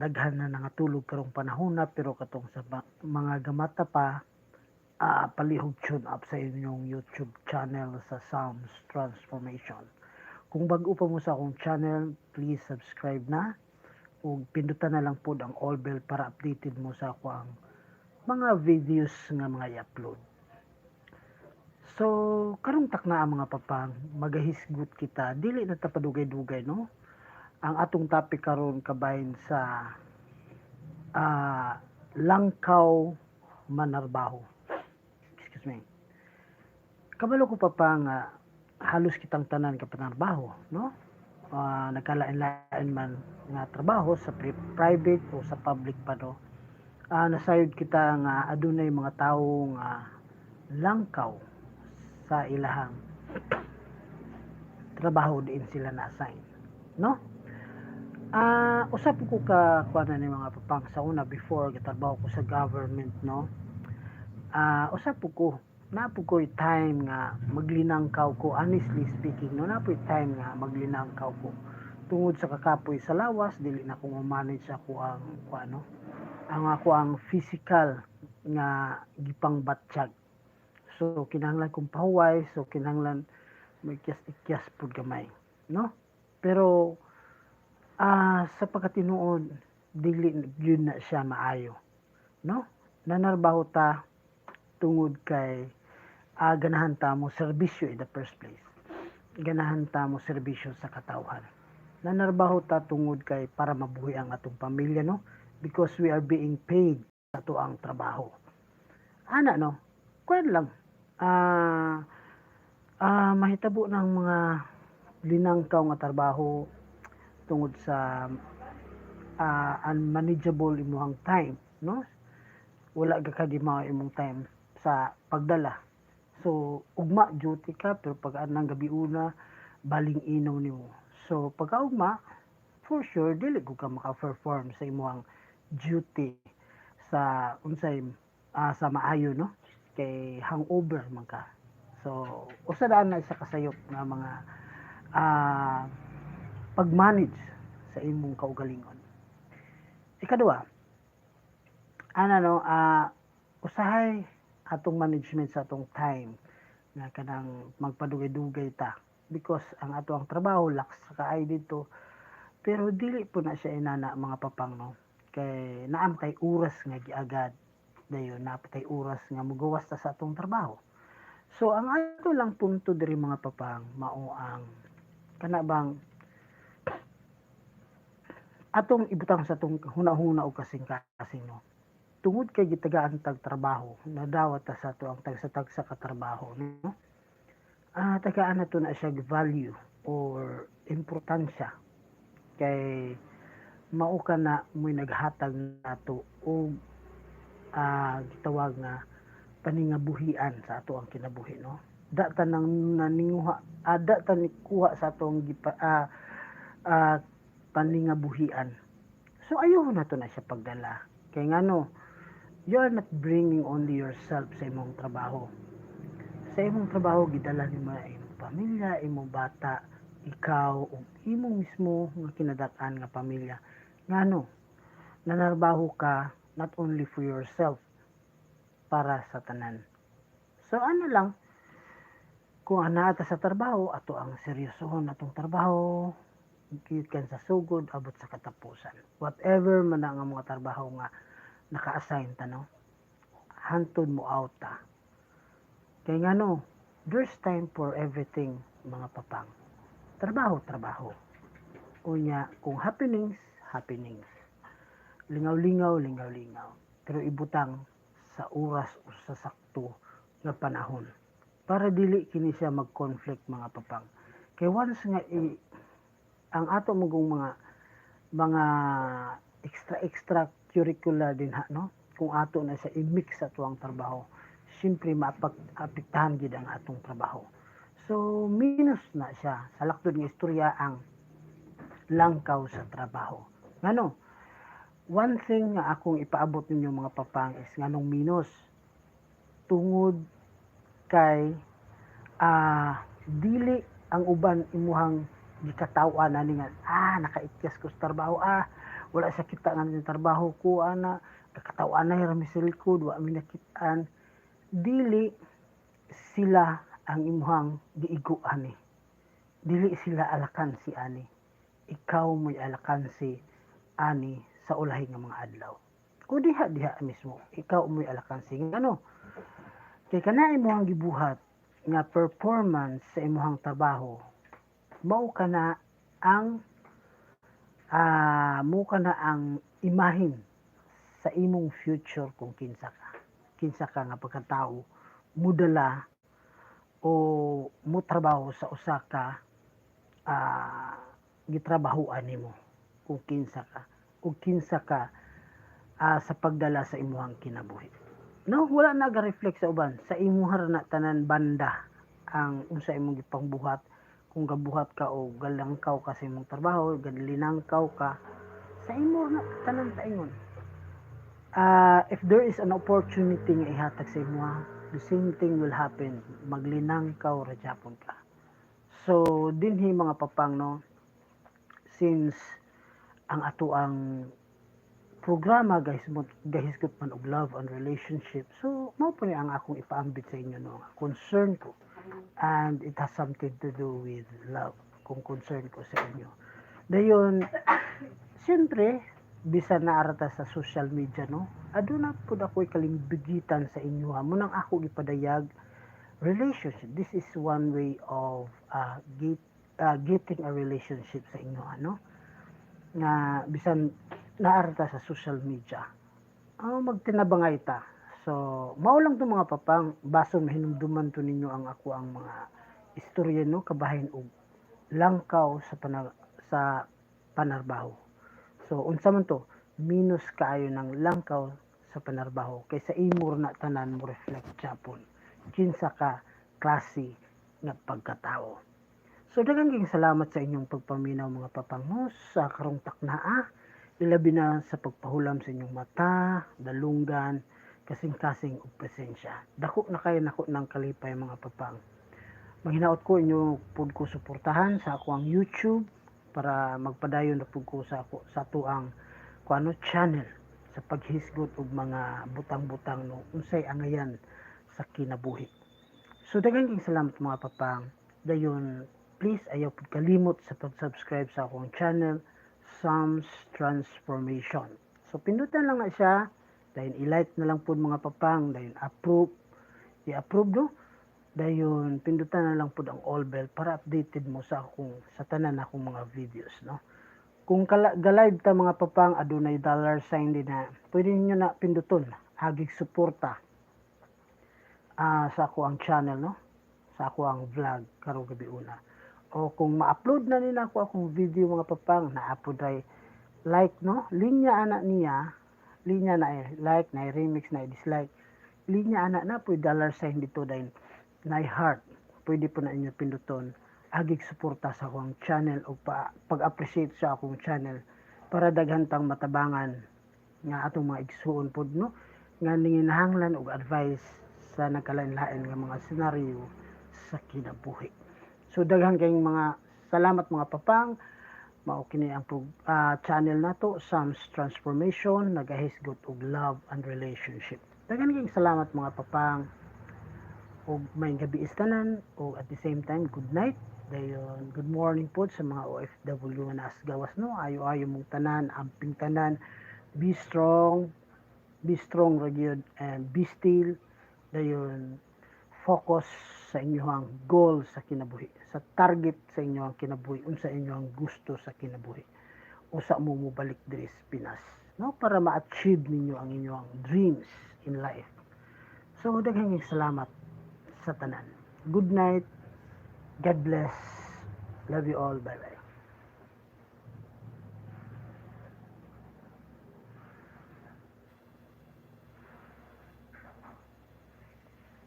Daghan na nangatulog karong panahona, pero katong sa mga gamata pa, palihog tune up sa inyong YouTube channel sa Psalms Transformation. Kung bag-o pa mo sa akong channel, please subscribe na ug pindutan na lang pod ang all bell para updated mo sa ako ang mga videos nga mga i-upload. So, karong takna, ang mga papang, magahisgot kita, dili na ta padugay-dugay, no? Ang atong topic karon kabahin sa langkaw manarbaho. Excuse me. Kabalo ko pa pa nga halos kitang tanan ka panarbaho, no? Nagkalain-lain man nga trabaho sa private o sa public pa, no? Nasayod kita nga adunay mga tawo nga langkaw sa ilahang trabaho diin sila na-assign, no? Usap ko ka kuan ni, mga papang, sa una before gatrabaho ko sa government, no? Usap ko naa po ko'y time nga maglinangkaw ko, honestly speaking, no, naa po'y time nga maglinangkaw ko tungod sa kakapoy sa lawas, dili na ko manage ako ang kuan, no, ang ako ang physical nga gipangbatsyag. So kinahanglan kong pahuway, so kinahanglan magikyas-ikyas pud gamay, no? Pero sa pagkatinuod, dili gyud na siya maayo, no? Nanarbaho ta tungod kay ganahan ta mo serbisyo in the first place. Ganahan ta mo serbisyo sa katawhan. Nanarbaho ta tungod kay para mabuhi ang atong pamilya, no? Because we are being paid sa ato ang trabaho. Ana, no? Kuan lang. Mahitabo ng mga linangkaw nga trabaho tungod sa unmanageable imuhang time, no? Wala ga kagimao imong time sa pagdala. So ugma duty ka, pero pag anang gabi una baling inaw nimo. So pagkaugma, for sure dili gud ka maka-perform sa imuhang duty sa unsay sa maayo, no, kay hangover man ka. So usa daan na isa kasayop nga mga pag-manage sa imong kaugalingon. Ikaduha ana, no, usahay atong management sa atong time nga kanang magpadugay-dugay ta because ang ato ang trabaho laks kaayo dito, pero dili po na siya inana, mga papang, no, kay naam tay oras nga giagad, dayon naa tay oras nga mogawas ta sa atong trabaho. So ang ato lang punto diri, mga papang, mao ang kana bang atong ibutang sa atong hunahuna og kasing-kasing, no, tungod kay gitagaan tag trabaho, nadawat ta sa ato ang tagsa-tagsa ka trabaho, no? Tagaan nato na siya value or importansya kay mao ka na mo'y naghatag nato og gitawag nga paningabuhian sa ato ang kinabuhi, no? Da ta nang naninguha, da ta nikuha sa atong gipa, paningabuhian. So ayaw nato na siya pagdala kay ngano, you are not bringing only yourself sa imong trabaho. Sa imong trabaho gidala nimo ang imong pamilya, imong bata, ikaw ug imong mismo nga kinadak-an nga pamilya. Ngano, nanarbaho ka not only for yourself, para sa tanan. So ano lang, kung anaa ta sa trabaho, ato ang seryosohon atong trabaho gikan sa sugod abot sa katapusan. Whatever man ang mga trabaho nga naka-assign ta, no, hantod mo out ta. Kay ngano, there's time for everything, mga papang. Trabaho, trabaho. Unya kung happenings, happenings. Lingaw-lingaw, lingaw-lingaw. Pero ibutang sa oras o sa sakto nga panahon para dili kini siya mag-conflict, mga papang. Kay once nga ang ato magong mga extra extra curricular din ha, no, kung ato na sa i-mix sa atuang trabaho, siyempre maapektahan gid ang atong trabaho. So minus na siya sa laktod nga istorya ang langkaw sa trabaho. Ngano, one thing nga akong ipaabot ninyo, mga papang, is nganong minus, tungod kay dili ang uban imuhang gikataw-an ani nga nakaityas ko sa trabaho, Wala sa kita nga trabaho ko ana, kakataw-anay ra mi sa likod, wa mi nakit-an. Dili sila ang imuhang giigo ani. Dili sila alakansi ani. Ikaw mo'y alakansi ani sa ulahi nga mga adlaw. O diha diha mismo, ikaw mo'y alakansi. Ngano? Kay kana imong gibuhat nga performance sa imuhang trabaho, mao ka na ang imahin sa imong future kung kinsa ka. Kinsa ka nga pagkatao mudala o motrabaho sa usa ka gitrabahoan nimo, kung kinsa ka o kinsa ka sa pagdala sa imuhang kinabuhi. No, wala na ga-reflect sa uban, sa imuha ra na tanan banda ang unsa imong gipangbuhat. Kung gabuhat ka o galangkaw ka sa imong trabaho, galinangkaw ka, sa imo na tanan paingon. If there is an opportunity nga ihatag sa imuha, the same thing will happen, maglinangkaw ra gyapon ka. So dinhi, mga papang, no, since ang ato ang programa, guys, mo gahisgot man og love and relationship, so mao po ni ang akong ipaambit sa inyo, no, concern ko, and it has something to do with love kung concern ko sa inyo. Dayon siyempre, bisan naa ra ta sa social media, no, aduna pud ako'y kalimbigitan sa inyo ha. Mao nang ako gipadayag relationship. This is one way of getting a relationship sa inyo, ano, nga bisan naa ra ta sa social media, magtinabangay ta. So mao lang to, mga papang, bason mahinumduman to ninyo ang ako ang mga istorya, no, kabahin og langkaw sa panarbaho. So unsa man to, minus kaayo ng langkaw sa panarbaho kay sa imo na tanan mo reflect japon kinsa ka klase nga pagkatao. So daghang kayong salamat sa inyong pagpaminaw, mga papangos, sa karong taknaa, ilabi na sa pagpahulam sa inyong mata, dalunggan, kasing-kasing ug presensya. Dako na kayo nako ng kalipay, mga papang. Maghinaot ko inyo pud ko suportahan sa ako ang YouTube para magpadayon na pud ko sa ako sa atuang kuano channel sa paghisgot og mga butang-butang, no, unsay angayan sa kinabuhi. So daghang kayong salamat, mga papang. Dayon please ayaw pud kalimot sa pag-subscribe sa akong channel, Sam's Transformation. So pindutan lang na siya, dayon i-like na lang pud, mga papang, dayon approve, i-approve, no? Dayon pindutan na lang pud ang all bell para updated mo sa tanan akong mga videos, no? Kung ga-live ta, mga papang, adunay dollar sign din na pwede niyo na pinduton hagig suporta sa ako ang channel, no, sa ako ang vlog karong gabi una. O kung ma-upload na nila ako akong video, mga papang, naa pod ay like, no, linya ana niya, linya na eh, like na remix na dislike, linya ana na po dollar sign dito, dayon na heart, pwede po na inyo pinduton agig suporta sa akong channel o pag-appreciate sa akong channel para daghan tang matabangan nga atong mga igsuon pod, no, nga ninginahanglan og advice sa nagkalain-lain nga mga senaryo sa kinabuhi. So daghan kayong mga salamat, mga papang. Mao kini ang channel nato, Sam's Transformation, nagahisgot og love and relationship. Daghan kayong salamat, mga papang, ug maayong gabi tanan o at the same time good night, dayon good morning pod sa mga OFW nga naa sa gawas, no. Ayo-ayo mong tanan, amping tanan, be strong, be strong ra gyud and be still. Dayon focus sa inyong goal sa kinabuhi, sa target sa inyong kinabuhi, unsa inyong gusto sa kinabuhi, usa mo mobalik diri sa Pinas, no, para ma-achieve ninyo ang inyong dreams in life. So daghang salamat sa tanan. Good night. God bless. Love you all. Bye bye.